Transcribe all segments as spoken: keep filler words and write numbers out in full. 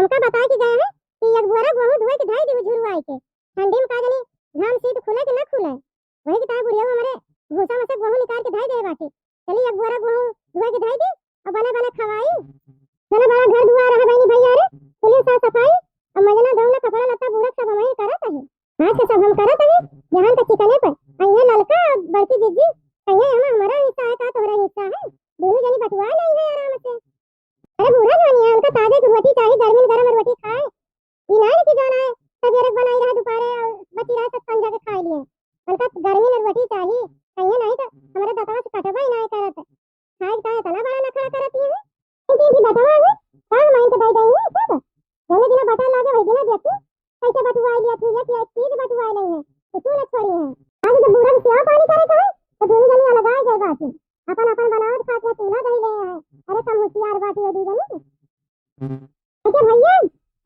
हमका बताए के गए हैं कि एक बोरा गोहूँ धोए के धई दी झुरवाई के, ठंडी में का जानी घाम शीत खुले कि ना खुले। वही के ताई बुढ़िया हमरे भूसा में से गोहूँ निकाल के धई दे बाटे। चली एक बोरा गोहूँ धोए के धई दी और बना बना खवाई। बना बड़ा घर दुआर है बहनी भैया रे, कुली साफ सफाई और मजना गौना कपड़ा लत्ता बूढ़ा सब हमही करत है। आज के सब हम करत है, जहान के चिकने पर। अइहे ललका और बड़की जिज्जी, कहिए हम हमारा हिस्सा है का तोहरा हिस्सा है, दोनों जनी बटुआ नहीं है आराम से। अरे बूढ़ा जानिया, उनका ताजे की रोटी चाही, गर्मी में गरम रोटी खाए। ई ना कि जाना है, सवेरे बनाई रहा दोपहरे और बची रहा सब संझा के खाए लिए। उनका गर्मी में रोटी चाही, कहिए नहीं तो हमारे दतवा से कटबा ही नहीं करत। खाए का इतना बड़ा नखरा करत ही है। इनकी इनकी बटवा है, का हम इनके दे देंगे सब? जौने दिना बटा लागे वही दिना देखू, कैसे बटुआई लिया थी, एक एक चीज बटुआई नहीं है, कुछ ना छोड़ी है। आज जब बूढ़ा के सेवा पानी करे के है, तो दोनों जनी अलगाए गए बाटी, अपन अपन बनावत खात में चूल्हा दही ले है। अरे कम होशियार बाटी है दू जनी। अच्छा भैया,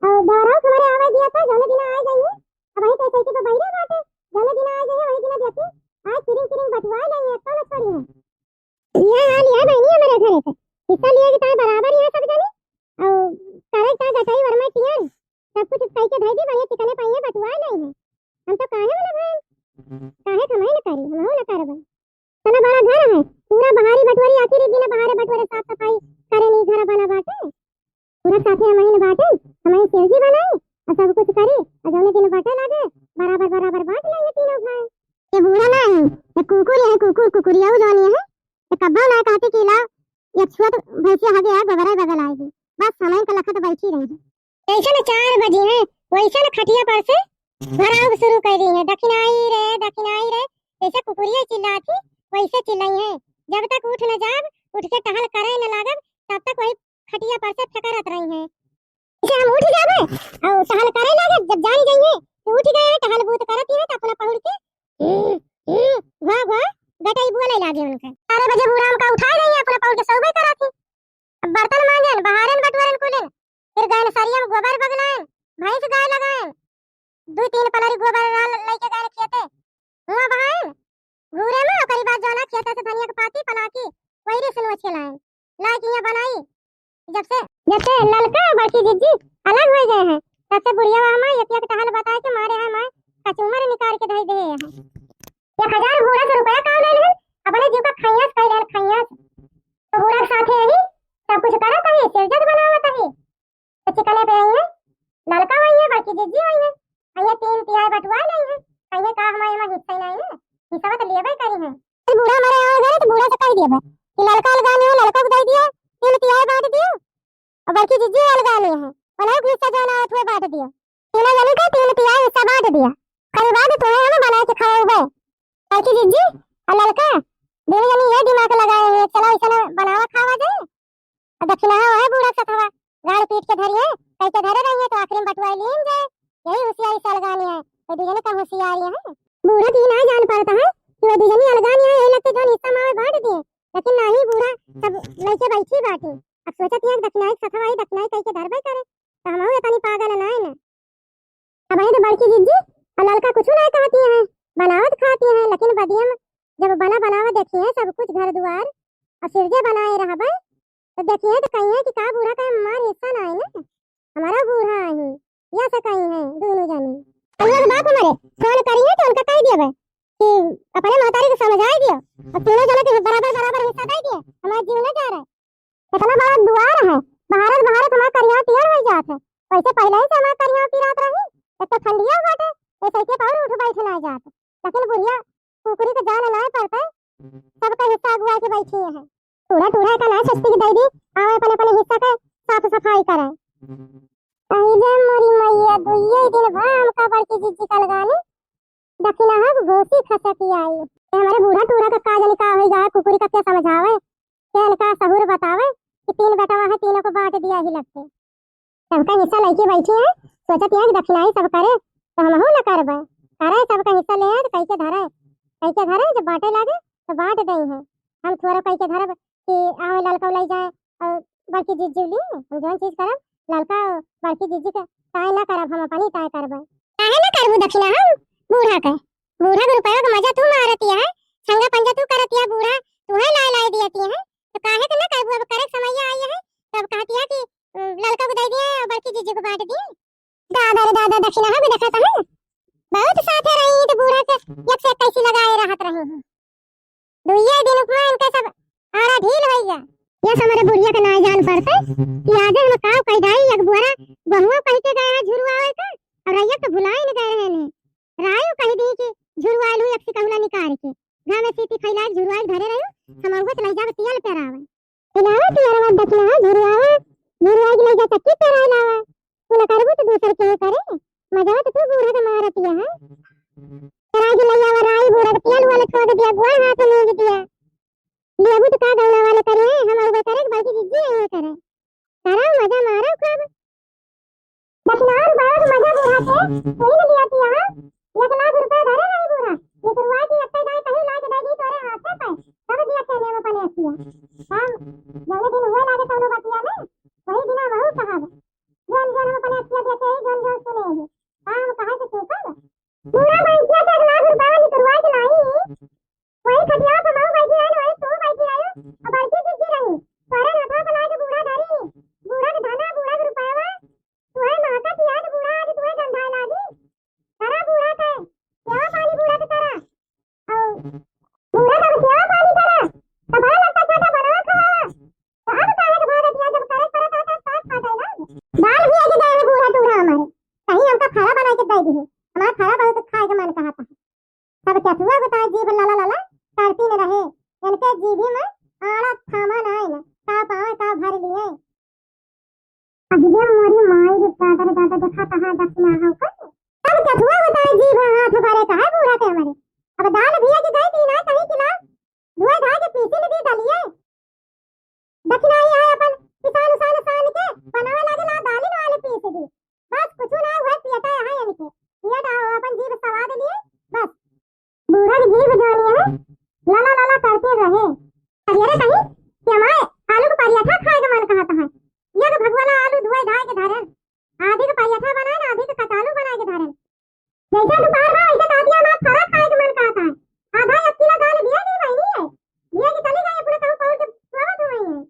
और दोहराव हमारे आवे दिया था, जौने दिना आ जाइए। अब वही कैसे के तो बहिरे बाटे, जौने दिना आ जाइए वही दिना देखी, आज किरिंग किरिंग बटुआ लेंगे, कौन छोड़ी है। ये हाल है बहनी हमारे घरे से, हिस्सा लिए के ताए बराबर ही है सब जने, और करे का गटाई वरमा टियर, सब कुछ कह के धई दी, बढ़िया ठिकाने पाइए बटुआ लेंगे। हम तो काहे वाला भाई, काहे कमाई न करी, हम हो न करबे। इतना बड़ा घर है, पूरा बहारी बटोरी, आखिर बिना बहारे बटोरे साफ सफाई करे नहीं घर बना बाटे। पूरा साथे हमही न बाटे, हमही सिरजी बनाई और सब कुछ करी और जौने दिन बाटे लागे बराबर बराबर बांट लेंगे तीनों भाई। ये बूढ़ा ना है, ये कुकुर है, कुकुर, कुकुरिया जौन है, ये कब्बा ना कहती कि लाओ, ये छुआ तो भैंसिया हगे आ, गोबरा बगल आएगी, बस हमही का लखत बैठी रही। जैसे न चार बजे हैं, वैसे न खटिया पर से भराव शुरू कर दी है, "दखिनाई रे, दखिनाई रे।" जैसे कुकुरिया चिल्लात ही, वैसे चिल्लाई है। जब तक उठ न जाब, उठ के टहल करे न लागब, तब तक वही खटिया पर से फेंकरत रही है। जैसे हम उठ जाबे और टहल करे लागे, जब जानी जाइए कि उठ गए हैं, टहल बूत करत ही है, तो अपना पहुड़ के, "हम्म, हम्म, घुआ, घुआ", गटई बोले लागे उनके। चार बजे बूढ़ा हमका उठाए रही है, अपना पहुड़ के सौबे करत ही। अब बर्तन मांजन, बहारन बटोरन कुलिन, फिर गयन सरिया में गोबर बगलायन, भैंस गाय लगायन, दुई तीन पलरी गोबर डाल लइके गयन खेते, हुआ बहायन, घूरे में ओकरी बाद जौना खेते से धनिया के पाती पलाकी, वही रे सुनवा छेलायन, लाइके यहाँ बनाई। जब से, जब से ललका बड़की जिज्जी अलग हो गए हैं, तब से बुढ़िया हमार एक एक टहल बताए के मारे हैं, मार कचूमर निकाल के धई दे हैं। एक हजार बूढ़ा से रुपया का ले लेन, अपने जीव का खैयास कह लेन, खैयास। तो बूढ़ा के साथे यही सब कुछ करत है, सिरजत बनावत है। तो चिकने पे आई है, ललका आई है, बड़की जिज्जी आई है, आई है, तीन तिहाई बटुआ लाई है, कहिए का हमारे हमारे हिस्सा ही नहीं है, हिस्सा तो लेबे करी है। तो बूढ़ा हमारे यहाँ आ गए तो बूढ़ा से कह दिया कि ललका अलगानी है, ललका को दे दिया, तीन तिहाई बांट दिया, और बड़की जिज्जी अलगानी है, उन्हें हिस्सा जो ना है, बांट दिया। तीनों जनी का तीन तिहाई हिस्सा बांट दिया। कल बाद तुम्हें हम बना के खाए हुए। बड़की जिज्जी और ललका दोनों जनी ये दिमाग लगाए हैं, चलो ऐसा बनावा खावा जाए। और दक्षिणा है बूढ़ा सथवा, गाड़ पीट के धरी है, कह के धरे रही है तो आखिरी में बटुआ लीन जाए। यही होशियारी सालगानी है, तो दू जने का होशियारी है। बूढ़ा की ना जान पड़ता है कि वो दू जनी अलगानी है, यही लगते जौन हिस्सा मावे बांट दिए, लेकिन नहीं बूढ़ा सब लइके बैठी बाटी। अब सोचत यहाँ दक्षिणाई सथवा ही दक्षिणाई कह के धरबे करे, तो हम ये तनी पागल ना है ना। अब ये तो बड़की जिज्जी और ललका कुछ नहीं कहती हैं, बनावत खाती हैं, लेकिन बदियम जब बना बनावत देखी हैं सब कुछ घर दुआर और सिरजे बनाए रहबे, तो देखी हैं तो कही हैं कि का बूढ़ा का हमार हिस्सा ना है ना, हमारा बूढ़ा है, या से कही हैं दोनों जनी। और ये बात हमारे फोन करी है तो उनका कह दिया कि अपने महतारी को समझाई दियो और तीनों जने के बराबर बराबर हिस्सा दे दिए, हमारा जीव न जा रहा है। इतना बड़ा दुआर है, बहारत बहारत हमार करिया टियर हो जात है। वैसे पहले ही से हमार करिया पिरात रही, एक तो ठंडिया बाटे, ऐसे के पाउर उठ बैठ ना जात। लेकिन बुढ़िया कुकुरी के जान ना पड़ते, सबका हिस्सा अगुआ के बैठी है। टूरा टूरा का ना सस्ती की दे दी, आवे अपने अपने हिस्सा के साफ सफाई करे। आई रे मोरी मैया, दुइये दिन भा हमका बड़की जिज्जी कलगानी दखिनहा के घूसी खसकी आई। ये हमारे बूढ़ा टूरा का का जाने का होई गा, कुकुरी का क्या समझावे, क्या इनका सहूर बतावे कि तीन बेटवा है, तीनों को बांट दिया ही लगते। सबका हिस्सा लेके बैठी है, सोचत यहाँ कि दखिनाई सब करे, तो हमहू न करबे। करे सबका हिस्सा ले आए, तो कैसे धरे, कैसे धरे, जब बांटे लागे, तो बांट दे है। हम थोड़ा कैसे धरब कि आवे ललका ले जाए, और बड़की जिज्जी ली, हम जौन चीज करब, ललका बड़की जिज्जी के ताय ना करब, हम अपनी ताय करबे। काहे ना करबू दखिना हम बूढ़ा के? बूढ़ा के रुपया के मजा तू मारतिया है, संगा पंजा तू करतिया, बूढ़ा तू है लाए लाए दियतिया है, तो काहे के ना करबू? अब करे के समैया आई है, तो अब कहतिया कि ललका को दे दिए और बड़की जीजी को बांट दिए। दादा रे दादा, दखिनहा भी देखत है। बहुत साथे रही तो बूढ़ा के एक से एक कैसी लगाए रहत रही है। दुइये दिन उपमा इनके सब आड़ा ढील होइगा। ये हमरे बुढ़िया के नाय जान पड़ते कि आज हम का कह डाई, एक बुआरा बहुआ कह के गए हैं झुरवावे का, और रैया तो भुलाई न गए हैं ने। रायो कह दी कि झुरवाइल हुई एक सिकहुला निकाल के, घामे सीती खैला के झुरवाइल धरे रही, हम अउबत लई जाब तियल पेरावे। इलावा तियरवा दखिनहा झुरवावा, झुरवाई के लई जा चक्की पेराए लावा। तू न करबू तो दूसर के करे, मजवा तो तू बूढ़ा के मारतिया है। राई के लइयावा, राई बूढ़ा के पियल वाले ठोक दिया, गोड़ हाथ में दिया। लेबू तो का गौड़ा वाले करे, हम अउबे करे, बड़की जिज्जी अइबे करे। करा मजा मारा खूब। दखिनहा बाबा के मजा बूढ़ा के, कोई न दिया पिया। एक लाख रुपया धरे रही बूढ़ा, ये शुरुआत ही अत्ते जाए कहीं लाके दे दी तोरे हाथे पे, तब दिया खेले में पलेसिया। हम जौने दिन हुए लागे तौनो बतिया में, वही दिना वहू कहब। जौन जौन हम पलेसिया देते ही, जौन जौन सुने ही। काम कहे से चूकब। पूरा बैंकिया के एक लाख रुपया निकलवा के लाई। वही खटिया पे मऊ बैठी रही, वही तू बैठी रही, और बड़की जिज्जी रही। तोरे हाथवा पे लाके बूढ़ा धरी। बूढ़ा के धना, बूढ़ा के रुपया, तुहे महकत याद बूढ़ा, आज तुहे गंधाए लागी। करा बूढ़ा के, सेवा पानी बूढ़ा के करा। और बूढ़ा का सेवा पानी करा। तो बड़ा लगता छोटा बनावा खावा। तो अब काहे के भागत या, जब करे पड़त है तो साथ फाटे ना। दाल भी आके जाए बूढ़ा टूढ़ा हमारे। कहीं हमका फरा बना के दे दी। हमारा फरा बहुत खाए के मन कहा था। सब केथुआ बताए जीभ लाला लाला करती न रहे। इनके जीभी में आड़ा थामा नाय न, का पावे का भर लिए। अहिया मोरी माई रे दादा रे दादा, देखा कहाँ दखिनहा हो कर। सब केथुआ बताए जीभ हाथ भरे कहा बूढ़ा के हमारे। अब दाल भी आके गई दी ना कहीं किला, धुए धाए के पीसी न दी दलिए। दखिनहा है अपन पिसान उसान सान के बनावे लागेला, दालिन वाले पीस दी। बस कुछ ना हुए, पियता है इनके। पियत आओ, अपन जीभ सवाद लिए, बस। बूढ़ा के जीभ जानी है, लाला लाला करते रहे। अरे कहीं कि हमारे आलू के पराठा खाए के मन कहत है। ये तो भगवाना आलू धोए धाए के धरन, आधी के पराठा बनाए ना, आधी के कचालू बनाए के धरन। जैसे दोपहर बा, वैसे कातिया में फरा खाए के मन कहत है। आधा एक किलो दाल दिया दी बहनी है। दिया कि चली गई अपने कहूँ पहुँच के सोवत हो गई है।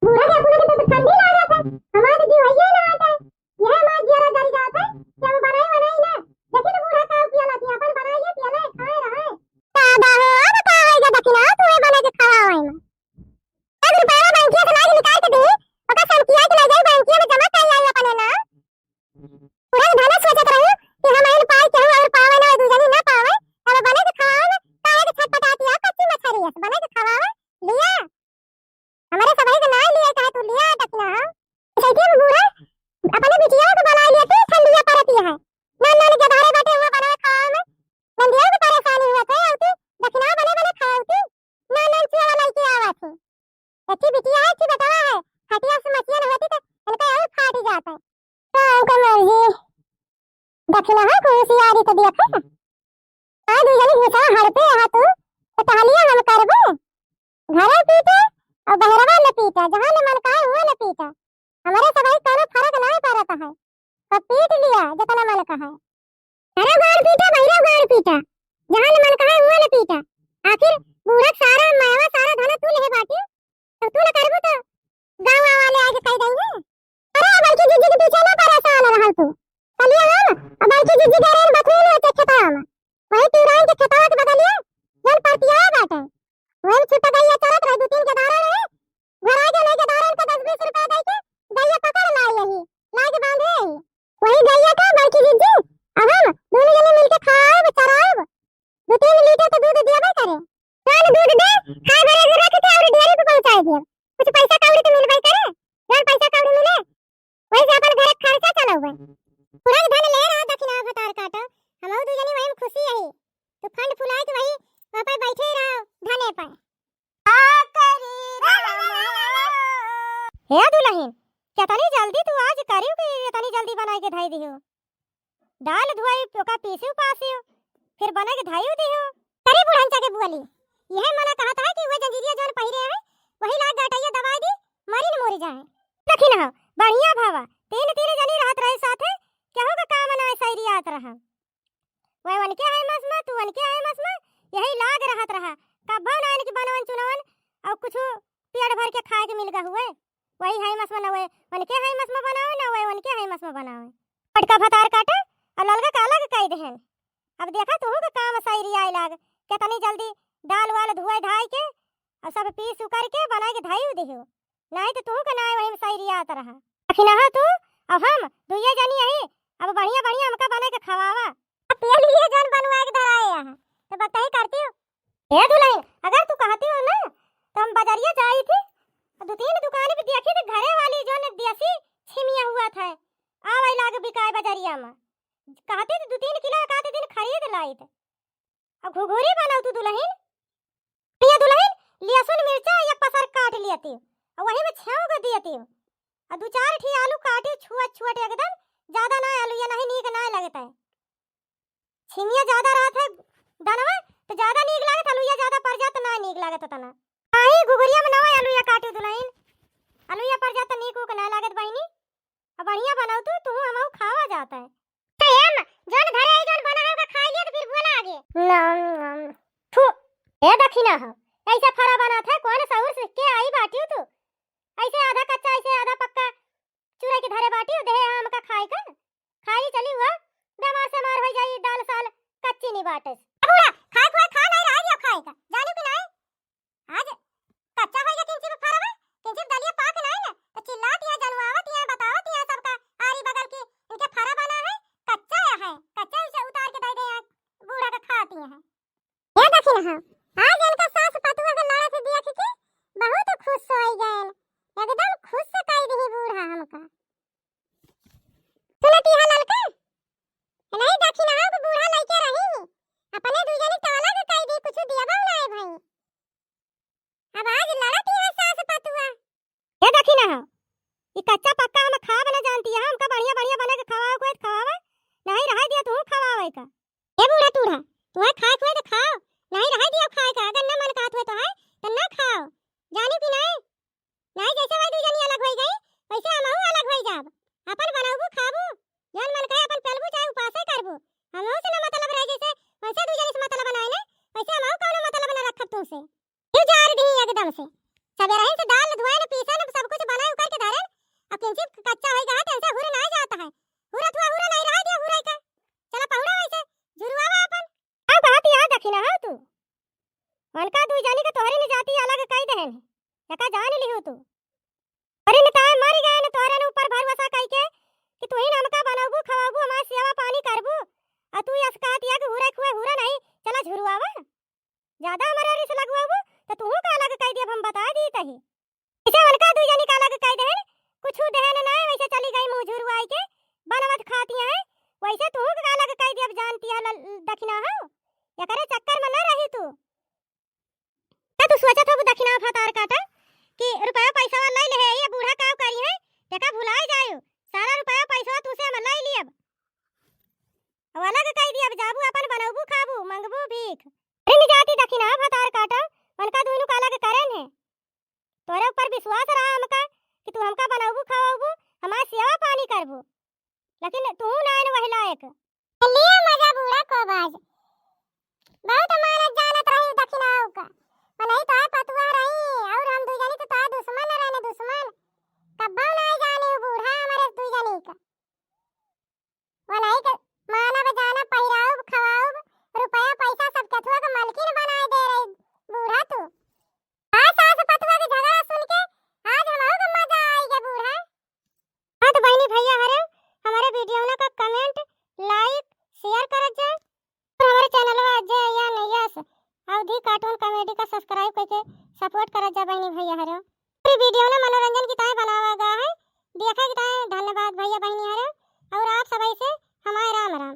बूढ़ा के अपने के तो ठंडी लागत है। हमारे तो जीव है ना आटे। यह माँ जियरा जल जात है कि हम बनाई बनाई ना। देखी तो बूढ़ा का पिया लाती, अपन बनाई पिया ले, खाए रहे। दादा हो, अब का है जब कि ना, तू ही बना के खवाओ है ना। एक रुपया बैंकिया से लाके निकाल के दे, ओका समकिया के ले जाई बैंकिया में जमा कर लाई अपने ना। पूरा धन सोचत रही कि हम आइन पाई केहू और पावे ना, दू जनी ना पावे, तब बने के खवावे में काहे के छटपटाती है, कच्ची मछरी है, बने के खवावे, लिया। हमारे सबही के ना लिए, चाहे तू लिया, दखिनहा। सैती में बूढ़ा अपने बिटिया के बनाए लिए, फिर ठंडिया परती है। ना, ना, के धारे बाटे हुआ बनावे खवावे में, नंदिया के परेशानी हुआ थे, औती, दखिनहा बने बने खाए औती, ना, ना, चुआ लइके आवा थे। अच्छी बिटिया है, अच्छी बेटवा है, खटिया से मचिया न होती तो इनका यही फाट जाता है। तो उनका मर्जी, दखिनहा को होशियारी तो देखा। आ दू जनी घुसा हड़पे रहा तू, तो टहलिया हम करबे। घरे पीटे और बहरवा न पीटा, जहाँ न मन कहे हुए न पीटा। हमारे सबही कोनो फर्क नहीं पड़ता है। अब पीट लिया जितना मन कहे। घरे गाड़ पीटा, बहरे गाड़ पीटा, जहाँ न मन कहे हुए न पीटा। आखिर बूढ़ा के सारा मायवा सारा धन तू लेहे बाटी, तो तू न करबू तो गाँव वाले आके कह देंगे। अरे बड़की जिज्जी के पीछे ना परेशान रहल तू। चलिए हम, अब बड़की जिज्जी के रेन बथुए में होते खेतवा में। वही तिवराइन के खेतवा के बगलिए जन परतिया बाटे। वही में छुट्टा गइया चरत रहे, दू तीन के धारा रहे। घर आके लेके धारा इनके दस बीस रुपया दे के गइया पकड़ लाई यही, लाके बांधे यही। वही गइया का बड़की जिज्जी, अब हम दोनों जने मिलके खाएब, चराएब। दू तीन लीटर तो दूध देबे करे। कौन दूध दे, खाए भरे रख के और डेयरी पे पहुंचाए दिए। कुछ पैसा कौड़ी तो मिलबे करे। जौन पैसा कौड़ी मिले, वही से अपन घर के खर्चा चलावे। पूरा धन ले रहा दखिनहा भतार काटा, हम दू जनी वही में खुशी यही। तो फंड फुलाए के वही वहाँ पर बैठे रहो धने पर। हे दुलहिन, केतनी जल्दी तू आज करियो कि एतनी जल्दी बनाए के धई दियो। दाल धोई, ओका पीसियो पासियो, फिर बनाए के धइयो दियो। अरे बुढ़नचा के बुअली, यह मना कहत है कि वह जंजीरिया जौन पहिरे है, वही लाग गटैया दबाई दी, मरी न मोरी जाए। दखिनहा, बढ़िया भावा, तीन तीन जनी रहत रहे साथे, केहू का काम ना सैरियात रहा। वह वनके है मसमा, तू वनके है मसमा, यही लाग रहत रहा। कब्बो ना इनकी बनवन चुनवन और कुछ पेट भर के खाए के मिल गा हुए। वही है मस में न वही, उनके है मस में बनावे, न वही उनके है मस में बनावे। बड़का भतार काटे, और ललका का अलग कह देहन। अब देखा तुहू के काम सैरी आए लाग, कितनी जल्दी दाल वाल धुए धाई के, और सब पीस उकर के बनाए के धई देहो। नहीं तो तुहू के नाय वही में सैरी आत रहा। अखिनहा तू, अब हम दुइये जनी यही, अब बढ़िया बढ़िया हमका बनाए के खवावा। अब तेल लिए जौन बनवाए के धराए यहाँ, तो बतही करती हो। ए दुलहिन, अगर तू कहती हो ना, तो हम बजरिया जाई थी, दू तीन दुकान पे देखी थी, घरे वाली जौन देसी छिमिया हुआ था, आवे लाग बिकाए बजरिया में। कहती तो दू तीन किलो एक आध दिन खरीद लाई थे। अब घुघुरी बनाऊ तू दुलहिन, ये दुलहिन, लहसुन मिर्चा एक पसर काट लियती, और वही में छेव के दियती, और दू चार ठी आलू काटी छुअट छुअट एकदम, ज्यादा ना आलू, ये नहीं नीक ना लगता है। छिमिया ज्यादा रहत है दनवा, तो ज्यादा नीक लागत, अलुइया ज्यादा पड़ जात, ना नीक लागत तना। आई घुघुरिया में नवा अलुइया काटू दुलहिन, अलुइया पड़ जात, नीक उक ना लागत बहिनी। अब बढ़िया बनाऊ तू, तू हमहू खावा जाता है। तो एम, जौन घरे आई, जौन बना है, ओका खाई लिया, तो फिर बोला आगे। नम, नम। थू। ए दखिना हो, ऐसे फरा बनात है, कौन सहूर सीख के आई बाटियो तू? ऐसे आधा कच्चा, ऐसे आधा पक्का चुरा के धरे बाटियो, देहे हमका खाए का? खाई चली हुआ, बेमार सेमार होई जाई, दाल साल कच्ची नहीं बाटे। ए बूढ़ा, खाए खुआए खा नहीं रहा, ये खाए का, जानी कि नहीं? आज कच्चा होई गया किंचिब फरवा, किंचिब दलिया पाक नहीं ना, तो चिल्लाती है, जनवावती है, बतावती है सबका आरी बगल की, इनके फरा बना है, कच्चा है, कच्चा इसे उतार के दे दे, बूढ़ा का खाती है। ए दखिना हो, आज इनका सास पतुआ के लड़त देख के बहुत खुश होई गएन, एकदम खुश कई दिही बूढ़ा हमका। सुनती है ललका, नहीं दखिना हो के बूढ़ा लइके रही, अपने दुई जनी के अलग कई दी, कुछ दियबा नाय भाई। अब आज लड़त है सास पतुआ। ए दखिना हो, ई कच्चा पक्का हम खाब ना जानती है, हमका बढ़िया बढ़िया बना के खवाओ, कोई खवावे, नहीं रहा दिया तू खवावे का। ए बूढ़ा टूढ़ा, तुम्हें खाए खुए तो खाओ, नहीं रहा दिया खाए का, अगर न मन कहत हुए तो है, तो न खाओ, जानी कि नहीं? नहीं जैसे वही दू जनी अलग होई गई, वैसे हमहू अलग होई जाब। अपन बनौबू खाबू, जौन मन कहे अपन पेलबू चाहे उपासे करबू, हमहू से न मतलब रहे, जैसे वैसे दू जनी से मतलब बनाए ना, वैसे हमहू कौनो मतलब न रखब तुमसे। क्यों जार दी एकदम से? सबेरहिन से दाल धोए न पीसे न सब कुछ बनाए उकर के धरे न, अब किंचित कच्चा होई गया, तेन से हुर ना जाता है। हुरत हुआ हुर नहीं रहा दिया हुराई का। चला पहुड़ा वैसे, झुरुआवा अपन। का कहत या दखिना हो तू? उनका दुई जनी के तोहरी न जाति अलग कई देहन है। एका जान लिहू तू। अरे न ताए मर गए न तोहरे न ऊपर भरोसा कई के कि तू ही न हमका बनौबू, खवाबू, हमार सेवा पानी करबू। आ तू यस कहत या कि हुरे खुए हुरा नहीं, चला झुरुआवा। ज्यादा हमरे रिस लगवाबू, तो तू का अलग कई दियब, हम बता दी तही। इसे उनका दुई जनी का अलग कई देहन, कुछ देहन ना, वैसे चली गई मुँह झुरुआई के, बनवत खाती हैं, वैसे तू का अलग कई दियब, जानती है लल-, दखिना हो, एकरे चक्कर में ना रही तू। का तू सोचत हो दखिना भतार काटा कि रुपया पैसा ले ले है, ये बूढ़ा का करी है, देखा भुला जायो, सारा रुपया पैसा तू से हम ले लियब। अब अलग कई दियब, जाबू अपन बनौबू खाबू, मंगबू भीख। अरे निजाती दखिना भतार काटा, उनका दुनू का अलग करेन है। तोरे ऊपर विश्वास रहा हमका कि तू हमका बनौबू, खवाबू, हमार सेवा पानी करबू, लेकिन तू ना आइन वही लायक। लिया मजा बूढ़ा को बाज, बहुत मानत जानत रही दखिनाऊ का, मनई तो पतुआ रही और हम दुई जनी तो तोहार दुश्मन रहने दुश्मन, कब्बो ना जानी उ बूढ़ा हमारे दुई जनी का। वलाई के मानब जानब, पहिराउब, खवाउब, रुपया पैसा सब केथुआ के मलकिन बनाए दे रही बूढ़ा तू। आज सास पतुआ के झगड़ा सुन के आज हमहू के मजा आई गे बूढ़ा। हाँ तो बहिनी भैया हरे, हमारे video ना का comment, like, share करत जाए और हमारे channel जे या नैयस अवधी cartoon comedy का subscribe करके support करत जा बहिनी भैया हरे। पूरी video ना मनोरंजन की ताए बनावा गा है, देखा की ताए धन्यवाद भैया बहिनी हरे, और आप सभी से हमारे राम राम।